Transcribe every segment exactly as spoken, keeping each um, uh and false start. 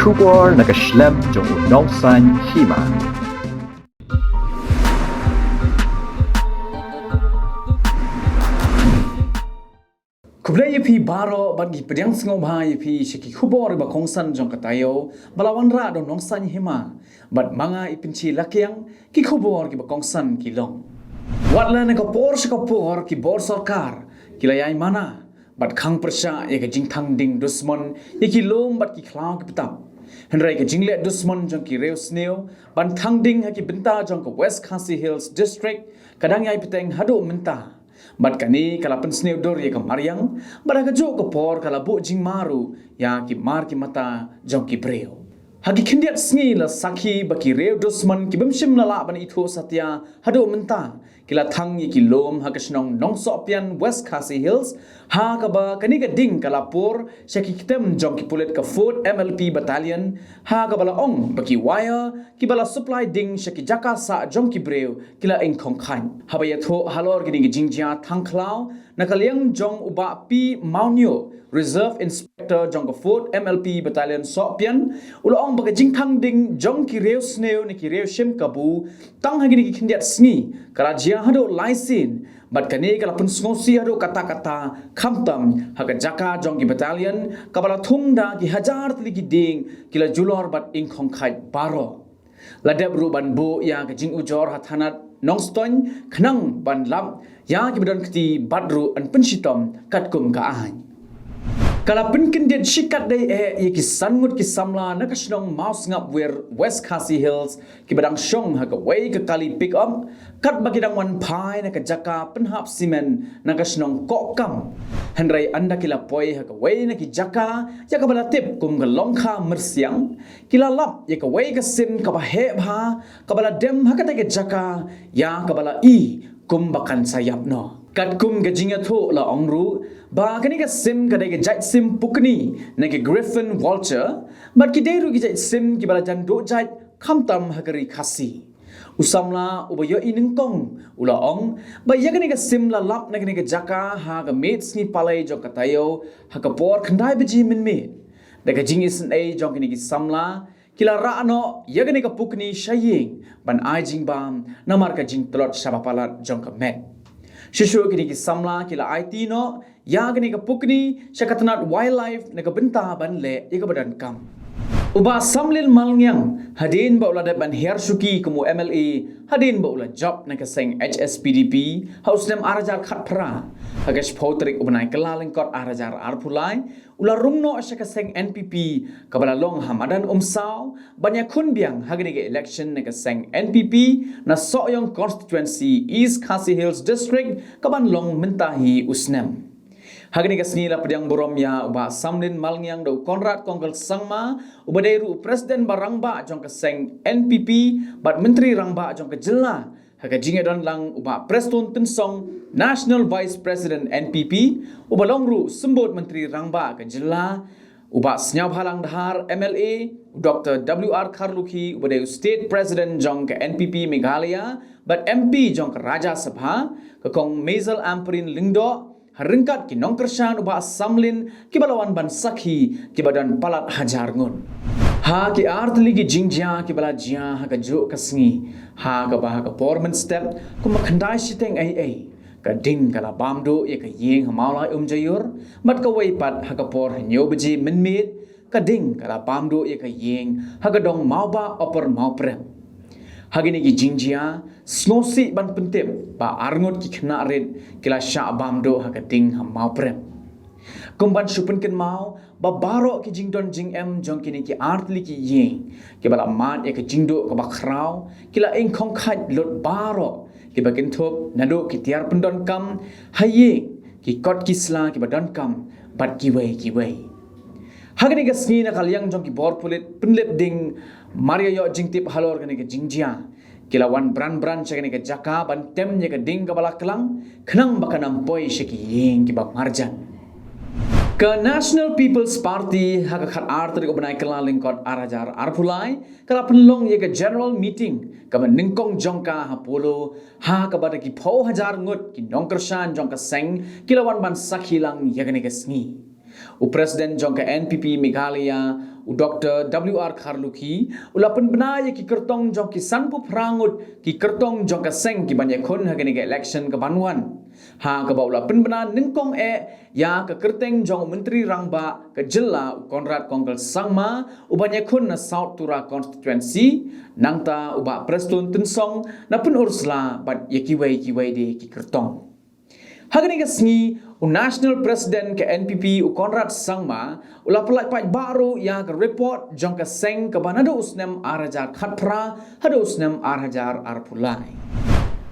Khubor na ka shlem jong u Nongsaiñ Hima. Khublei ïa phi baroh bad ngi pdiang sngewbha ïa phi sha ki khubor ba kongsan jong ka taïew ba la wanrah da u Nongsaiñ Hima, bad ma nga i Pynche Lakiang, ki khubor kiba kongsan ki long. Wat la na ka por sha ka por ki bor sorkar ki la ïai mana bad khang pyrshah ïa ka jingthang ding dusmon ïa ki lum bad ki khlaw ki btap. Hynrei ka jingleh dusmon jong ki riewsniew ban thang ding ha ki bynta jong ka West Khasi Hills District ka dang ïai bteng haduh mynta. Bad kane ka la pynsniew dur ïa ka mariang, bad ha kajuh ka por ka la buh jingma ruh ïa ki mar ki mata jong ki briew. Ha ki khyndiat sngi la sakhi ba ki riew dusmon ki bym shym la lah ban ithuh satia haduh mynta ki la thang ïa ki lum ha ka shnong Nongsohpian, West Khasi Hills, ha kaba kane ka ding ka la pur sha ki ktem jong ki pulit ka Fourth M L P Battalion, ha kaba la ong ba ki wire kiba la supply ding sha ki jaka sah jong ki briew ki la ingkhong khaid. Haba ïathuh halor kine ki jingjia thang khlaw na ka liang jong u Bah P Mawnyo, Reserve Inspector jong ka Fourth M L P Battalion Sohpian, u la ong ba ka jingthang ding jong ki riewsniew ne ki riew shim kabu tang ha kine ki khyndiat sngi ka la jia haduh lai sien, bad kane ka la pynsngewsih haduh katta katta, khamtam ha ka jaka jong ki battalion kaba la thung da ki hajar tylli ki dieng ki la julor bad ingkhong khaid baroh. La dep ruh ban buh ïa ka jingujor ha thanat Nongstoiñ khnang ban lap ïa kiba don kti bad ruh yn pynshitom katkum ka aiñ. Ka la pynkyndit shikatdei eh ïa ki san ngut ki samla na ka shnong Mawsngap Wir, West Khasi Hills, kiba dang shong ha kawei ka kali pick up katba ki dang wan phai na ka jaka pynhap simen na ka shnong Kohkam. Hynrei ynda ki la poi ha kawei na ki jaka ïa kaba la tip kum ka Longkha Myrsiang, ki la lap ïa kawei ka sim kaba heh bha kaba la dem ha katei ka jaka ïa kaba la i kum ba kan sa ïap noh. Katkum ka jingïathuh la ong ruh ba kane ka sim ka dei ka jait sim pukni na ka Griffon Vulture, bad ki dei ruh ki jait sim kiba la jan duh jait khamtam ha ka ri Khasi. U samla uba ïohi nyngkong u la ong ba ïa kane ka sim la lap na kane ka jaka ha ka miet sngi Palei jong ka taïew ha ka por khyndai baje mynmiet. Da ka jingisynei jong kine ki samla ki la rah noh ïa kane ka pukni sha ïing ban ai jingbam namar ka jingtlot shaba palat jong ka met. Shuh shuh kine ki samla ki la aiti noh ïa kane ka pukni sha ka tnat Wildlife na ka bynta ban leh ïa kaba donkam. U Bah Samlin Malngiang, hadien ba u la dep ban hiar shuki kum u M L A, hadien ba u la jop na ka seng H S P D P ha u snem ar hajar khatphra, ha ka shiphew tarik u bnai Kyllalyngkot ar hajar arphew lai, u la rung noh sha ka seng N P P kaba la long ha madan Umsaw ban ïakhun biang ha kane ka election na ka seng N P P na Sohiong Constituency, East Khasi Hills District, kaban long mynta hi u snem. Ha kane ka sngi la pdiang burom ïa u Bah Samlin Malngiang da u Conrad Kongkal Sangma, uba dei ruh u President ba rangbah jong ka seng N P P bad Myntri Rangbah jong ka jylla, ha ka jingïadon lang u Bah Prestone Tynsong, National Vice President N P P, uba long ruh u Symbud Myntri Rangbah ka jylla, u Bah Sniawbhalang Dhar M L A, u Doktor W R Kharlukhi uba dei u State President jong ka N P P Meghalaya bad M P jong ka Rajya Sabha, ka Kong Maisel Ampareen Lyngdoh, ha ryngkat ki nongkyrshan u Bah Samlin kiba la wan ban sakhi kiba don palat hajar ngut. Ha ki artylli ki jingjia kiba la jia ha kajuh ka sngi, ha kaba ha ka por mynstep kumba khyndai shiteng eiei, ka ding ka la bam duh ïa ka ïing ha Mawlai Umjaiur, bad kawei pat ha ka por hynñiew baje mynmiet, ka ding ka la bam duh ïa ka ïing ha ka dong Mawbah Upper Mawprem. Ha kine ki jingjia, sngewsih ban pyntip ba arngut ki khynnah rit ki la shah bam duh ha ka ding ha Mawprem. Kum ban shu pynkynmaw ba baroh ki jingdon jingem jong kine ki artylli ki ïing kiba la mad ïa ka jingduh kaba khraw ki la ingkhong khaid lut baroh, kiba kynthup naduh ki tiar pyndonkam ha ïing, ki kot ki sla kiba donkam bad kiwei kiwei. Ha kane ka sngi na ka liang jong ki bor pulit pynlip ding mar ïa ïoh jingtip halor kane ka jingjia, ki la wan bran bran sha kane ka jaka ban tem ïa ka ding kaba la klang, khnang ba kan ym poi sha ki ïing kiba marjan. Ka National People's Party ha ka khatar tarik u bnai Kyllalyngkot ar hajar arphew lai ka la pynlong ïa ka general meeting kaba nyngkong jong ka ha Polo, ha kaba da ki phew hajar ngut ki nongkyrshan jong ka seng ki la wan ban sakhi lang ïa kane ka sngi. U President jong ka N P P Meghalaya, u Doctor W R Kharlukhi, u la pynbna ïa ki kyrtong jong ki sanphew phra ngut ki kyrtong jong ka seng ki ban ïakhun ha kane ka election ka ban wan. Ha kaba u la pynbna nyngkong eh ïa ka kyrteng jong u Myntri Rangbah ka jylla u Conrad Kongkal Sangma u ban ïakhun na South Tura Constituency, nangta u Bah Prestone Tynsong na Pynursla bad ïa kiwei kiwei de ki kyrtong. Ha kane ka sngi, u National President ka N P P u Conrad Sangma u la pyllait paidbah ruh ïa ka report jong ka seng kaba naduh u snem ar hajar khatphra haduh u snem ar hajar arphew lai.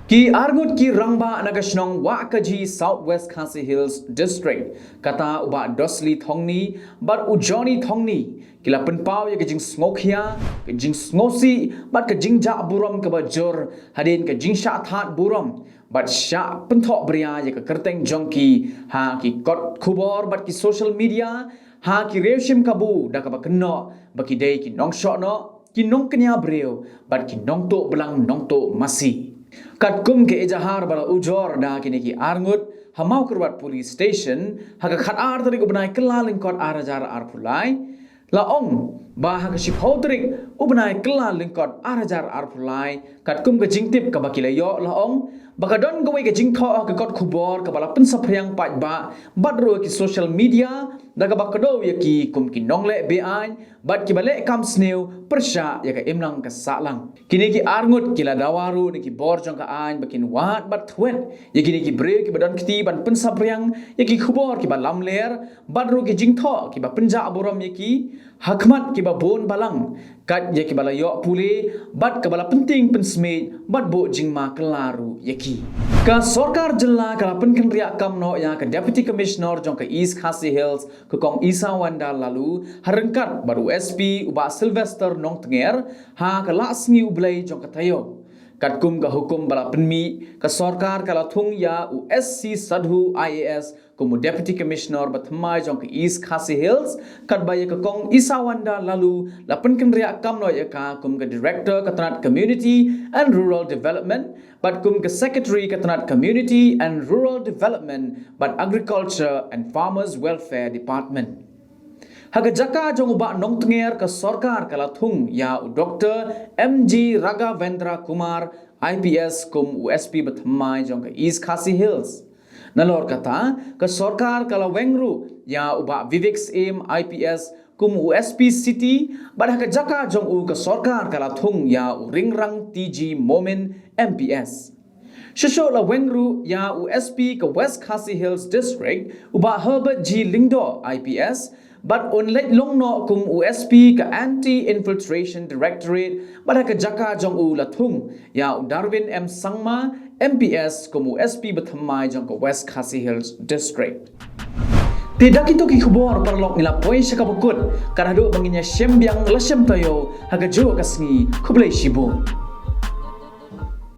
Ki arngut ki rangbah na ka shnong Wahkaji, South West Khasi Hills District, kata u Bah Dosli Thongni bad u Johnny Thongni, ki la pynpaw ïa ka jingsngewkhia, ka jingsngewsih bad ka jingjah burom kaba jur hadien ka jingshah thad burom bad shah pynthohbria ïa ka kyrteng jong ki ha ki kot khubor bad ki social media, ha ki riew shim kabu da kaba kynnoh ba ki dei ki nongshohnoh, ki nongkñia briew bad ki nongtuh blang nongtuh masi. Katkum ka ejahar ba la ujor da kine ki arngut ha Mawkyrwat Police Station ha ka khatar tarik u bnai Kyllalyngkot ar hajar arphew lai, la ong ba ha ka shiphew tarik u bnai Kyllalyngkot ar hajar arphew lai, katkum ka jingtip kaba ki la ïoh, la ong ba ka don kawei ka jingthoh ha ka kot khubor kaba la pynsaphriang paidbah bad ruh ki social media da kaba kdew ïa ki kum ki nongleh be-aiñ bad kiba leh kam sniew pyrshah ïa ka imlang ka sahlang. Kine ki arngut ki la dawa ruh na ki bor jong ka aiñ ba kin wad bad thwet ïa kine ki briew kiba don kti ban pynsaphriang ïa ki khubor kiba lamler bad ruh ki jingthoh kiba pynjah burom ïa ki ha khmat kiba bun balang, kat ïa kiba la ïoh pule bad kaba la pyntieng pynsmiej bad buh jingma kylla ruh ïa ki. Ka sorkar jylla ka la pynkynriah kam noh ïa ka Deputy Commissioner jong ka East Khasi Hills, ka Kong Isawanda Laloo, ha ryngkat bad u S P u Bah Sylvester Nongtnger ha ka Lahsngi U Blei jong ka taïew. Katkum ka hukum ba la pynmih, ka sorkar ka la thung ïa u S C Sadhu I A S kum u Deputy Commissioner bathymmai jong ka East Khasi Hills, katba ïa ka Kong Isawanda Laloo la pynkynriah kam noh ïa ka kum ka Director ka tnat Community and Rural Development bad kum ka Secretary ka tnat Community and Rural Development bad Agriculture and Farmers Welfare Department. Ha ka jaka jong u Bah Nongtnger, ka sorkar ka la thung ïa u Doctor M G Raghavendra Kumar, I P S, kum u S P bathymmai jong ka East Khasi Hills. Nalor kata, ka sorkar ka la weng ruh ïa u Bah Vivek Syiem, I P S, kum u S P City, bad ha ka jaka jong u ka sorkar ka la thung ïa u Ringrang T G Momin, M P S. Shuh shuh la weng ruh ïa u S P ka West Khasi Hills District, u Bah Herbert G Lyngdoh, I P S, bad un leit long noh kum u S P ka Anti Infiltration Directorate, bad ha ka jaka jong u la thung ïa u Darwin M Sangma, M P S, kum u S P bathymmai jong ka West Khasi Hills District. Te da kito ki khubor paralok ngi la poi sha kaba kut, kat haduh ba ngin ïa shem biang la shem taïew ha kajuh ka sngi, khublei shibun.